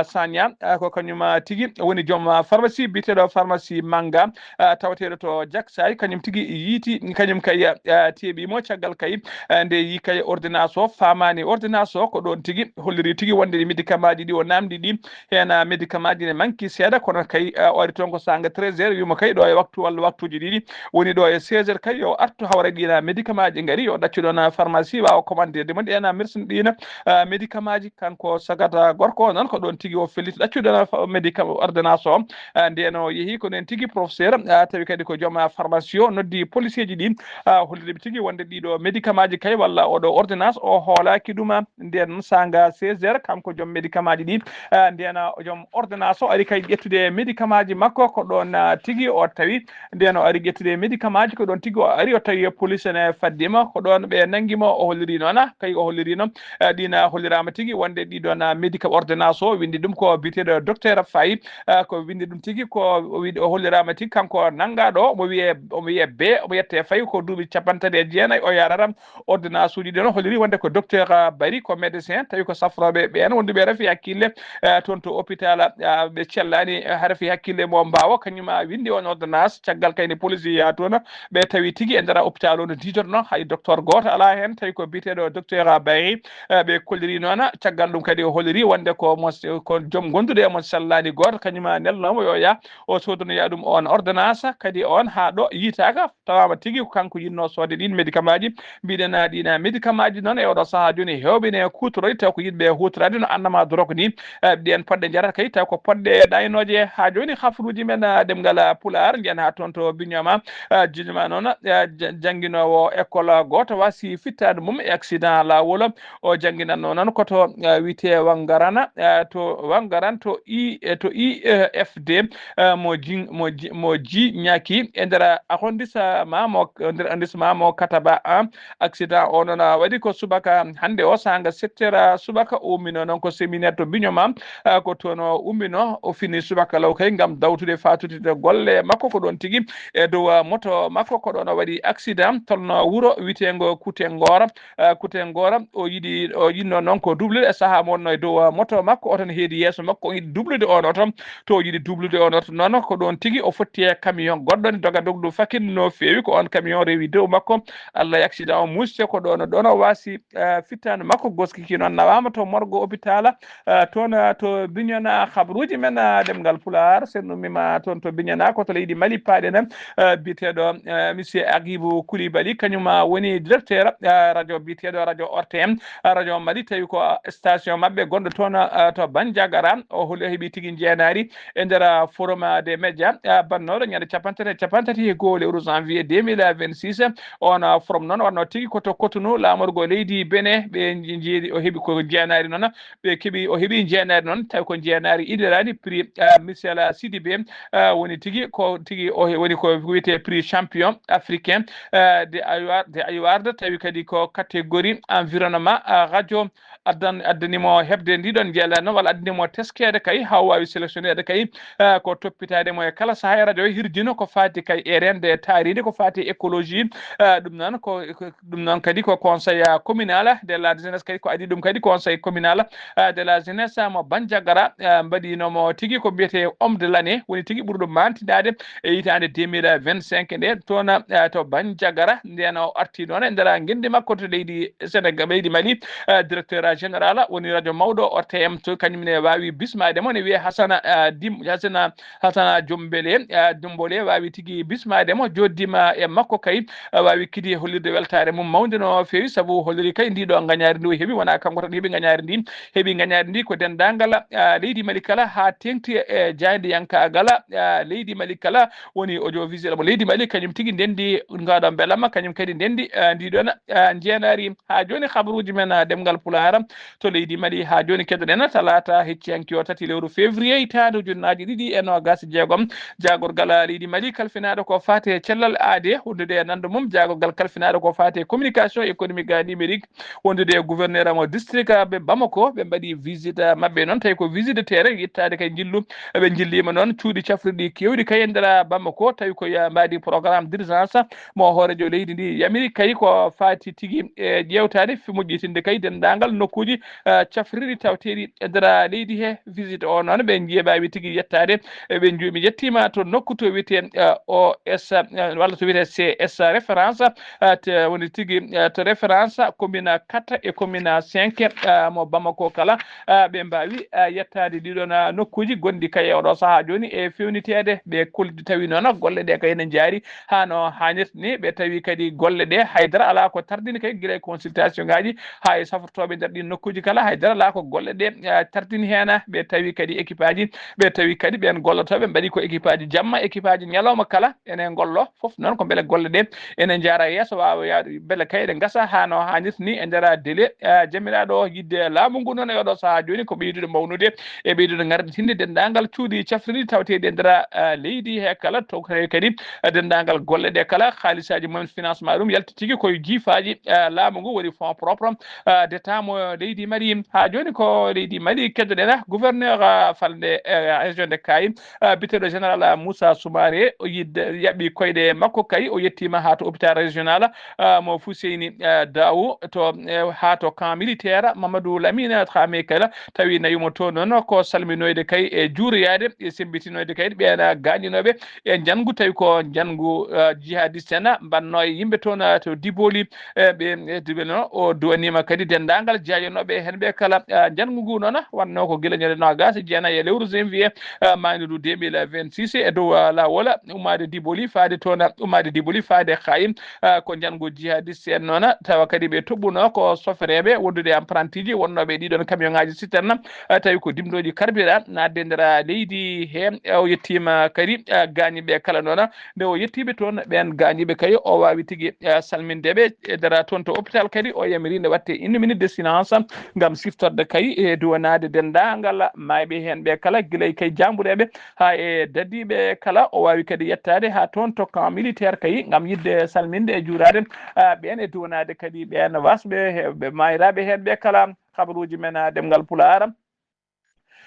Sagna, ah, ko kañum, ah, tigi woni joom, ah, pharmacie biyeteeɗo pharmacie Manga, ah, tawateeɗo to Jaksaay, kañum tigi yiiti, kañum kay, ah, teeɓii mo caggal kay, ah, nde yii kay ordonnance o, faamaani ordonnance o, ko ɗoon tigi holliri tigi wonde ɗi médicament ji ɗi o naamndi ɗi, heen, ah, médicament ji ne manki seeɗa, kono kay, ah, o ari toon ko saanga treize heures, wiimo kay ɗo e waktu walla waktuuji ɗiɗi, woni ɗo e seize heures kay yo artu hawra ɗiin, ah, médicament ji ngari, yo ɗaccu ɗoon, ah, pharmacie waawa commandede mo ɗeen, ah, médecine ɗiin, ah, médicament ji. Kanko sagata gorko o noon ko ɗoon tigi o felliti ɗaccude, ah, fa-, médica-, ordonnance o. Ah, ndeen o yehi ko noon tigi professeur, ah, tawi kadi ko joom, ah, pharmacie o noddi policeeji ɗi, ah, holliri ɓe tigi wonde ɗiɗo médicament ji kay walla oɗo ordonnance o hoolaaki ɗum, ah, ndeen saanga seize heures, kanko joom médicament ji ɗi, ah, ndeen, ah, joom ordonnance o ari kay ƴettude médicament ji makko, ko ɗoon, ah, tigi o tawi, ndeen o ari ƴettude médicament ji, ko ɗoon tigi o ari o tawi police ne faddi mo, ko ɗoon ɓe nanngi mo, o holliri noon, ah, kay o holliri noon, ah, ɗiin, ah, holliraama tigi wonde ɗiɗoon, ah, médica-, ordonnance o winndi ɗum ko biyeteeɗo docteur Faye, ah, ko winndi ɗum tigi ko o wi-, o holliraama tigi kanko nanngaaɗo o, omo wiyee, omo wiyee B, omo yettee Faye ko duuɓi cappanɗe tati e jeenayi o yarata. Ordonnance uji ɗi noon holliri wonde ko docteur, ah, Bari, ko médecin, tawi ko safrooɓe ɓeen wonduɓe rafi hakkille, ah, toon to hôpital, ah, ɓe cellaani, ah, rafi hakkille mo mbaawa, kañum, ah, winndi on ordonnance, caggal kay nde police yaa toon, ɓe tawi tigi e nder hôpital o no diidorno, hay docteur gooto alaa heen, tawi ko biyeteeɗo docteur Bari, ah, ɓe kolliri noon, caggal ɗum kadi o holliri wonde ko mo, ko joom gonduɗo e mo sellaani gooto, kañum, ah, nelnoomo yo yaa o soodanoya ɗum on ordonnance, kadi on haa ɗo yiitaaka, tawaama tigi ko kanko yiɗnoo soodde ɗiin médicament ji. Mbiɗen, ah, ɗiin, ah, médicament ji noon e oɗo sahaa jooni heewɓe ne kuutoroo ɗi, taw ko yiɗɓe huutoraade no annama drogue ni. Eh, ɗiɗen poɗɗe njarat kay, taw ko poɗɗe ɗaynooje. Haa jooni, hafruuji men, ah, ɗemngal, ah, Pulaar, njiyan haa toon to Biñooma, ah, Biñooma noon, ah, ja-, jannginoowo école gooto wasi fittaandu mum e accident laawol. O jannginatnoo noon ko to, ah, wiyetee Wangarana, ah, to Wangaran, to I, eh, to I E F D, ah, mo jin-, mo ji-, mo ji ñaaki e nder arrondissement mo, nder arrondissement mo Kataba un. Accident o noon, ah, waɗi ko subaka hannde o, saanga sept heures, ah, subaka, o ummino noon ko séminaire to Biñooma, ah, ko toon o ummino, o fini subaka law kay ngam dawtude faatude golle makko, ko ɗoon tigi e dow, ah, moto makko, ko ɗoon o waɗi accident, tolno wuro wiyeteengo Kutengora, ah, Kutengora, o yiɗi, o yiɗno noon ko dublude e sahaa mo wonno e dow, ah, moto makko, o tan heedi yeeso makko, o yiɗi dublude on oto, to o yiɗi dublude on oto noon, ko ɗoon tigi o fotti e camion goɗɗo ne doga dogdu fakin no feewi, ko on camion rewi dow makko, Allah e accident o muusde ko ɗoon, ɗoon o waasi, eh, fittaandu makko goskiki noon nawaama to morgo hôpital, eh, toon, eh, to Biñooma. Habruuji men, eh, ɗemngal Pulaar, sen ummima toon to Biñooma, ko to leydi Mali paaɗen, eh, biyeteeɗo, eh, monsieur Agibou Coulibaly, kañum, eh, woni directeur, eh, radio biyeteeɗo radio R T M, eh, radio Mali, tawi ko station maɓɓe gonɗo toon, eh, to Bandiagara, o holi o heɓi tigi njeenaari e nder, ah, forum, ah, des médias, ah, bannooɗo ñande cappanɗe tati e cappanɗe tati e goo lewru janvier deux mille vingt-six. On, ah, forum noon wonno tigi ko to Cotonou, laamorgo leydi Benin, ɓe nji-, njeeɗi, o heɓi ko njeenaari noon, ɓe keɓi, o heɓi njeenaari noon, tawi ko njeenaari iɗiraani prix, ah, Michel Sidibé, ah, woni tigi ko tigi o he-, woni ko wiyetee prix champion africain, ah, de award, de award, tawi kadi ko catégorie environnement, ah, radio addan-, addani mo heɓde ndiɗon njeelano walla addani mo teskeede kay, haa o waawi sélectionneede kay, eh, ko toppitaade mo e kala sahaa e radio o hirjino ko faati kay e reende e taariindi, ko faati e écologie, eh, ɗum noon ko, ko, ɗum noon kadi ko conseil, eh, communal de la jeunesse, kadi ko adii ɗum kadi conseil communal, eh, de la jeunesse mo Bandiagara, eh, mbaɗiino mo tigi ko mbiyetee homme de l'année, woni tigi ɓurɗo maantinaade e hitaande deux mille vingt-cinq nde, toon, eh, to Bandiagara, ndeen o artii noon e nder ngenndi makko to leydi Sénégal, leydi Mali, eh, directeur général woni radio mawɗo O T M, to kañum ne waawi bismaade mo, ne wiyee Hasana, eh, Dim-, Hasana, Hasana Jombele, eh, Jombole waawi tigi bismaade mo, jooɗdiima e makko kay, eh, waawi kadi hollirde weltaare mum mawnde no feewi, sabu holliri kay ndii ɗoo ngañaari ndi o heɓi, wonaa kanko tan heɓi ngañaari ndi, heɓi ngañaari ndi ko denndaangal, ah, leydi Mali kala, haa teeŋti e jaayndiyankaagal, ah, leydi Mali kala, woni audiovisuel mo leydi Mali, kañum tigi ndenndi ngaa ɗoo mbelamma, kañum kadi ndenndi, ah, ndii ɗoon, ah, njeenaari. Haa jooni, habaruuji men, ah, ɗemngal Pulaar to leydi Mali. Haa jooni, keɗoɗen talaata heccihanki o, tati lewru février, hitaande ujunnaaji ɗiɗi e noogaas e jeegom, jaagorgal, ah, leydi Mali kalfinaaɗo ko faati e cellal aadee, wondude e nanndo mum, jaagorgal kalfinaaɗo ko faati e communication économique, ah, numérique, wondude e gouverneur mo district, ah, ɓe Bamako, ɓe mbaɗi visite, ah, maɓɓe noon, tawi ko visite de terrain, yettaade kay njillu, Ɓe njilliima noon cuuɗi cafrirɗi keewɗi kay e nder Bamako, tawi ko ya-, mbaadi programme d'urgence mo hooreejo leydi ndi yamiri kay ko faati tigi e ƴeewtaade, fi-, moƴƴitinde kay denndaangal nokkuuji, eh, cafrirɗi tawteeɗi e nder leydi he. Visite o noon ɓe njeeɓaami tigi yettaade, eh, ɓe njuumi yettiima to nokku to wiyetee, eh, O S, eh, walla to wiyetee C S référence, eh, te woni tigi, eh, to référence commune quatre e commune cinq, eh, mo Bamako kala, eh, ɓe mbaawi, eh, yettaade ɗiɗon, eh, nokkuuji gonɗi kay e oɗo sahaa jooni e feewniteede. Ɓe koldi tawi noon golle ɗe kay ene njaari haa no haanirta ni. Ɓe tawi kadi golle ɗe haydara alaa ko tardini kay gila e consultation ngaaji haa e safrotooɓe nder ɗin nokkuuji kala. Haydara alaa ko golle ɗe, eh, tardini heen. Ɓe tawi kadi équipe aji, ɓe tawi kadi ɓeen gollotooɓe mbaɗi ko équipe aji jamma, équipe aji ñalawma kala ene ngollo. Fof noon ko mbele golle ɗe ene njaara yeeso, waawa yaadu mbele kay ɗe ngasa haa no haanirta ni e nder délai, eh, jamiraaɗo o. Yiɗde laamu ngu noon e oɗo sahaa jooni ko ɓeydude mawnude e ɓeydude ngarditinde denndaangal cuuɗi cafrirɗi tawteeɗi e nder, eh, leydi he kala. To kadi, kadi, eh, denndaangal golle ɗe kala, haalisaaji mumen, financement ɗum yalti tigi koye jiifaaji, eh, laamu ngu, woni fonds propre, eh, d'État mo leydi Mali. Haa jooni ko leydi Mali keddoɗen gouverneur, eh, falnde, eh, région de Kayes, eh, biyeteeɗo général Moussa Soumaré, o yiɗde yaɓɓi koyɗe makko kay, o yettiima haa to hôpital régional, eh, mo Fuseyni, eh, Dawu, to, eh, haa to camp militaire Mamadou Lamine Dramé kala, tawi nayumo to noon ko salminoyde kay e juuroyaade e semmbitinoyde kay ɓeen gaañinooɓe e njanngu, tawi ko njanngu, eh, jihadiste en mbannoo e yimɓe toon, eh, to Diboli, eh, ɓe, eh, Diboli noon o duwaniima kadi denndaangal jaayanooɓe heen ɓe kala. Eh, njanngu ngu noon wonnoo ko gila ñande noogaas e jeenayi e lewru janvier, eh, maaydu ndu deux mille vingt-six e dow, eh, laawol ummaade Diboli faade toon, ummaade Diboli faade Kayes, eh, ko njanngu jihadiste en noon, tawa kadi ɓe toɓɓunoo ko sofereeɓe wondude apprentiji wonnooɓe e ɗiɗon camion ngaaji citerne, eh, tawi ko dimndooji carburant naatde e nder leydi he. Eh, o yettiima kadi, eh, gaañiiɓe kala noon. Nde o yettiiɓe toon, ɓeen gaañiiɓe kay, o waawi tigi, eh, salminde ɓe e nder toon to hôpital kadi. O yamiri nde waɗte une minute de silence ngam siftorde kay e duwanaade denndaangal maayɓe heen ɓe kala, gila e kay jaambureeɓe haa e dadiiɓe kala. O waawi kadi yettaade haa toon to camp militaire kay ngam yiɗde salminde e juuraade, ah, ɓeen e duwanaade kadi ɓeen wasɓe he, ɓe maayraaɓe heen ɓe kala. Habaruuji men, ah, ɗemngal Pulaar.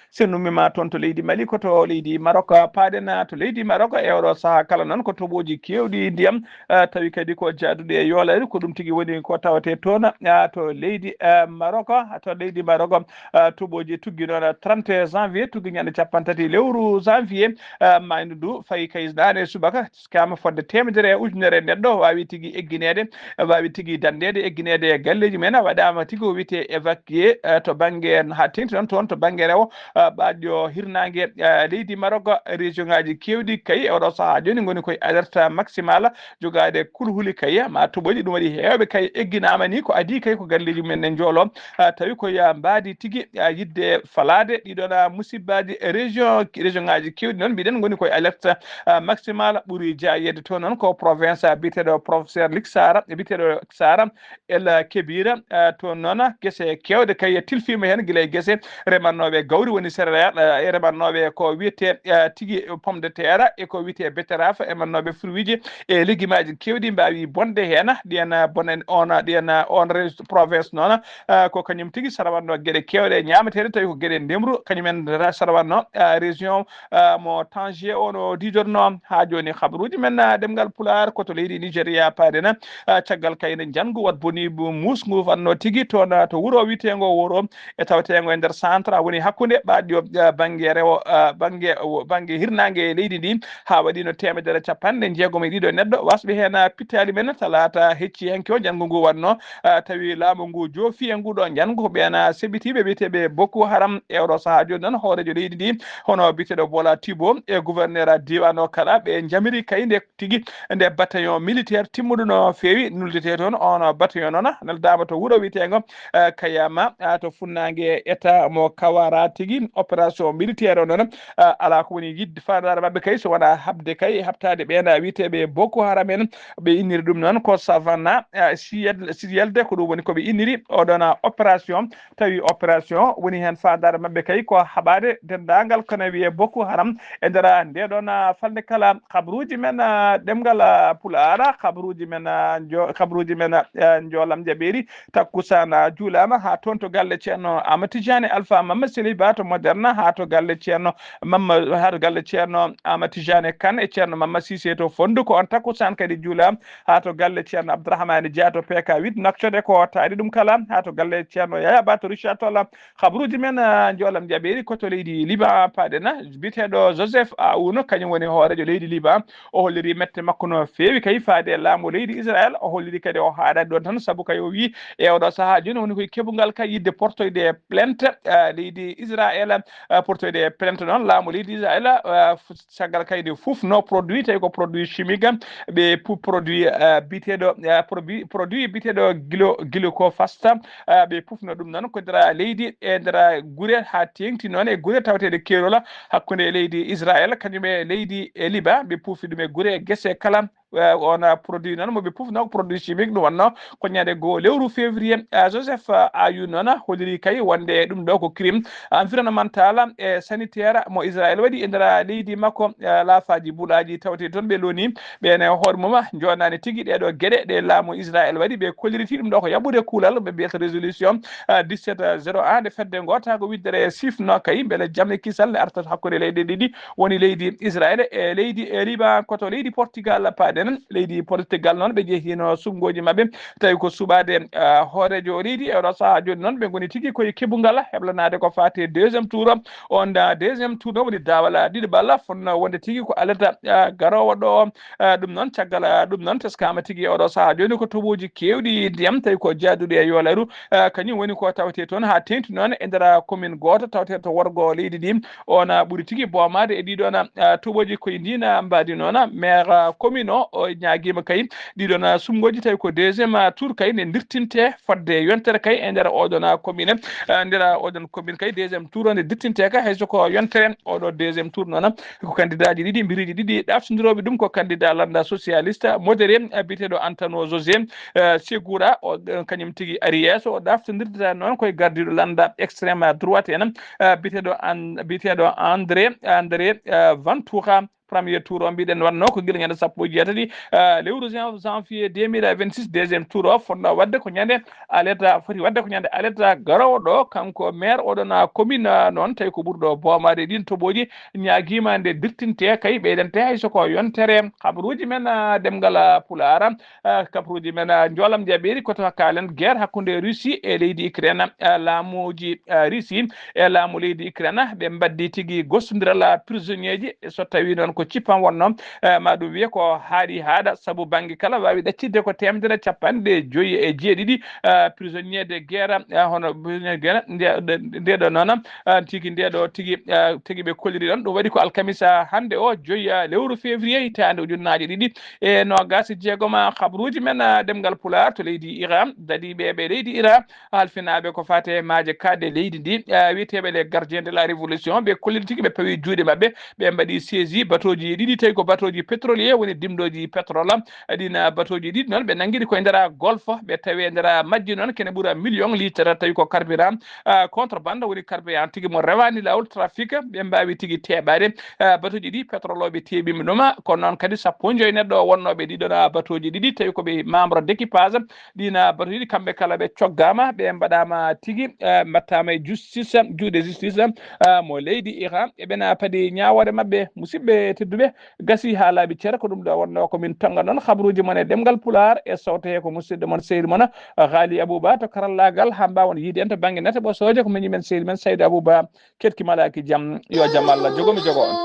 So en ummiima toon to leydi Mali, ko to leydi Maroc paaɗen. To leydi Maroc e oɗo sahaa kala noon ko toɓooji keewɗi ndiyam, ah, tawi kadi ko jaaduɗi e yoolaaji. Ko ɗum tigi woni ko tawetee toon, ah, to leydi, ah, Maroc. To leydi Maroc, ah, toɓooji tuggi noon trente et un janvier, tuggi ñande capanɗe tati lewru janvier, ah, maaydu ndu fayi kay naane subaka, teskaama fodde teemedere e ujunere neɗɗo waawi tigi eggineede, waawi tigi danndeede, eggineede e galleeji mumen. Waɗaama tigi ko wiyetee évacué, eh, to bannge, haa teeŋti noon toon to bannge rewo, eh, ɓaaɗo hirnaange, eh, leydi Maroc. Région ngaaji keewɗi kay e oɗo sahaa jooni ngoni koye alerte maximale, jogaade kulhuli kay, ma toɓoji. Ɗum waɗi heewɓe kay egginaama ni ko adii kay ko galleeji mumen ne njoolo, eh, tawi ko ya mbaadi tigi, eh, yiɗde falaade ɗiɗon, eh, musibbaaji. Région, région ngaaji keewɗi noon mbiɗen ngoni koye alerte, eh, maximale. Ɓuri jaayeede toon noon ko province, eh, biyeteeɗo professeur Liksara, biyeteeɗo Sara El Kebira, eh, toon noon gese keewɗe kay tilfiima heen, gila e gese remannooɓe gawri woni céréales, eh, e remannooɓe ko wiyetee, eh, tigi pomme de terre e ko wiyetee betterave, remannooɓe fruitji e légumaaji keewɗi mbaawi bonde heen. Ɗiyan, eh, bonen on, ɗiyan, eh, on res-, province noon, eh, ko kañum tigi sarawatnoo geɗe keewɗe ñaameteeɗe, tawi ko geɗe ndemru, kañum en ra-, sarawatnoo, eh, région, eh, mo Tangier o no diidornoo. Haa jooni habaruuji men, eh, ɗemngal Pulaar ko to leydi Nigéria paaɗen, eh, caggal kayre njanngu wat boni bu-, muusngu wannoo tigi toon, eh, to wuro wiyeteengo Woro, e taweteengo e nder centre, woni hakkunde ɓaaɗo, eh, bannge rewo, eh, bannge, bannge hirnaange e leydi ndi, haa waɗiino teemedere capanɗe jeegom e ɗiɗo neɗɗo wasɓe heen, eh, pittaali men. Talaata hecci hanki o njanngu ngu wannoo, eh, tawi laamu ngu joofi e nguɗo njanngu ko ɓeen, eh, seɓitiiɓe biyeteeɓe Boko Haram. E oɗo sahaa jooni noon hooreejo leydi ndi, hono biyeteeɗo Bola Tibo e gouverneur diiwaan o kala, ɓe njamiri kay nde tigi nde bataillon militaire timmuɗo no feewi nuldetee toon. On bataillon noon neldaama to wuro wiyeteengo, eh, Kayama, ah, to funnaange État mo Kawara tigi. Opération militaire o noon, ah, alaa ko woni yiɗde faandaare maɓɓe kay so wonaa haɓde kay e haɓtaade ɓeen, ah, wiyeteeɓe Boko Haram en. Ɓe inniri ɗum noon ko Savannah, ah, siyel-, siyelde, ko ɗum woni ko ɓe inniri oɗon, ah, opération. Tawi opération woni heen faandaare maɓɓe kay ko haɓaade denndaangal ko na wiyee Boko Haram e nder ndeeɗoon, ah, falnde kala. Habaruuji men, ah, ɗemngal, ah, Pulaar, habaruuji men, ah, njo-, habaruuji men, ah, njoolam jaɓeeri takkusaan, ah, juulaama haa toon to galle Ceerno Amadou Tidiane Alpha Mama Sely Ba to Derna, haa to galle Ceerno Mamma, haa to galle Ceerno Ama Tijane Kan e Ceerno Mamma Sise to Fondu. Ko on takkusaan kadi juula haa to galle Ceerno Abdourahmane Dia to P K huit Nouakchott, e ko taari ɗum kala haa to galle Ceerno Yaya Ba to Richard Toll. Habruuji men, ah, njoolam jaɓeeri ko to leydi Liban paaɗen. Biyeteeɗo Joseph Aoun, kañum woni hooreejo leydi Liban. O holliri mette makko no feewi kay faade e laamu leydi Israel. O holliri kadi o haaɗaani ɗoon tan, sabu kay o wii e oɗo sahaa jooni woni koye keɓungal kay yiɗde portoyde plainte, ah, leydi Israel, ah, portoyde plainte noon laamu leydi Israel, ah, f-, caggal kay nde fof no produit, tawi ko produit chimique, ɓe pu-, produit, ah, biyeteeɗo, ah, probi-, produit biyeteeɗo gilo-, glycophosphate, ah, ɓe puufno ɗum noon ko nder leydi, e nder gure, haa teeŋti noon e gure tawateeɗe keerol hakkunde leydi Israel kañum e leydi e Liban. Ɓe puufi ɗum e gure e gese kala. Eh, on, ah, produit noon mo ɓe puufno ko produit chimique, ɗum wonno ko ñande goo lewru février. Ah, Joseph, ah, Ayoun noon holliri kay wonde ɗum ɗo ko crime environnemental e sanitaire mo Israel waɗi e nder leydi makko, eh, laafaaji bulaaji tawteeɗi toon ɓe looni ɓeen e hoore mum, njoɗnaani tigi ɗee ɗo geɗe ɗe laamu Israel waɗi. Ɓe kolliriti ɗum ɗo ko yaɓude kuulal ɓe mbiyata résolution, ah, dix-sept zéro un nde fedde ngootago widdere sifno kay mbele jam e kisal ne artat hakkunde leyɗe ɗiɗi, woni leydi Israel e leydi e Liban. Ko to leydi Portugal paaɗen. Leydi Portugal noon ɓe njehino suɓngooji maɓɓe, tawi ko suɓaade, ah, hooreejo leydi. E oɗo sahaa jooni noon ɓe ngoni tigi koye keɓungal heblanaade ko faati e deuxième tour. On, ah, deuxième tour noon woni daawal, ah, ɗiɗaɓal, fotnoo wonde tigi ko alet, ah, garoowo ɗo. Ah, ɗum noon, caggal, ah, ɗum noon, teskaama tigi e oɗo sahaa jooni ko toɓooji keewɗi ndiyam, tawi ko jaaduɗi e yoolaaru, ah, kañum woni ko tawetee toon haa teeŋti noon e nder, ah, commune gooto tawetee to worgo leydi ndi. On, ah, ɓuri tigi boomaade e ɗii ɗoon, ah, toɓooji koye ndiin, ah, mbaadi noon, ah, maire, ah, commune o, o ñaagiima kay ɗii ɗoon, ah, suɓngooji, tawi ko deuxième, ah, tour kay nde dirtinte fodde yontere kay e nder oɗon, ah, commune, ah, nder, ah, oɗon commune kay deuxième tour nde dirtinte kay, hay so ko yontere oɗo deuxième tour noon, ah, ko kandidaaji ɗiɗi, mbiriiji ɗiɗi ɗaftindirooɓe ɗum ko candidat lannda socialiste modéré, ah, biyeteeɗo Antano José, ah, Segura, o, eh, kañum tigi ari yeeso, o ɗaftindirta noon koye gardiiɗo lannda extrême droite en, ah, biyeteeɗo An-, biyeteeɗo André, André, ah, Ventura. Premier tour o mbiɗen wonno ko gila ñande sappo e jeetati, ah, lewru jan-, janvier deux mille vingt-six. Deuxième tour o fotno waɗde ko ñande aleta, foti waɗde ko ñande aleta garoowo ɗo. Kanko maire oɗon, ah, commune, ah, noon, tawi ko ɓurɗo boomaade ɗiin toɓooji, ñaagiima nde dirtinte kay ɓeydante hay so ko yontere. Habruuji men, ah, ɗemngal, ah, Pulaar, ah, habruuji men, ah, njoolam jaɓeeri ko to kaalen guerre hakkunde Russie e leydi Ukraine. Ah, laamuuji, ah, Russie e laamu leydi Ukraine, ɓe mbaddi tigi gostondiral, ah, prisonnier ji. So tawi noon ko cippan wonno, eh, ma ɗum wiye ko haaɗi haaɗa, sabu bannge kala waawi ɗaccitde ko teemedere capanɗe joyi e jeeɗiɗi, eh, prisonnier de guerre, eh, hono prisonnier de guerre, nde, nde, nde ɗo noon, eh, tigi nde ɗo tigi, eh, tigi ɓe kolliri ɗon. Ɗum waɗi ko alkamisa hannde o, joyi, eh, lewru février hitaande ujunnaaje ɗiɗi e noogaas e jeegom. Habruuji men, eh, ɗemngal Pulaar to leydi Iran, dadiiɓe ɓe leydi Iran, halfinaaɓe ko faati e maaje kaaɗɗe leydi ndi, eh, wiyeteeɓe les gardiens de la révolution, ɓe kolliri tigi ɓe pawi juuɗe maɓɓe, ɓe mbaɗi saisi batooji ɗiɗi, tawi ko batooji pétrolier, woni dimɗooji pétrole. Ɗin, ah, batooji ɗiɗi noon ɓe nanngiri koye nder golfe, ɓe tawi e nder majji noon kene ɓura million litre, tawi ko carburant, ah, contrebande, woni carburant tigi mo rewaani laawol trafic, ɓe mbaawi tigi teeɓaade, ah, batooji ɗi pétrole o ɓe teeɓiima ɗum. Kono noon kadi sappo e joyi neɗɗo wonnooɓe ɗiɗon, ah, batooji ɗiɗi, tawi ko ɓe membre d'équipage, ɗin, ah, batooji ɗi, kamɓe kala ɓe coggaama, ɓe mbaɗaama tigi, ah, mbaɗtaama e justice, juuɗe justice, ah, mo leydi Iran. Eɓena padi ñaawoore maɓɓe, musidɓe tedduɓe, gasi haa laaɓi cere. Ko ɗum ɗo wonno ko min tonga noon habruuji mon e ɗemngal Pulaar e sawte he ko musidɗo mon sehil mon, ah, Ghali Abouba to karallaagal, haa mbaawon yiide en to bannge nate ɓosooje ko miñi men sehil men Saydou Abouba. Keɗki malaaki jam, yo jam Allah jogo mi jogo on.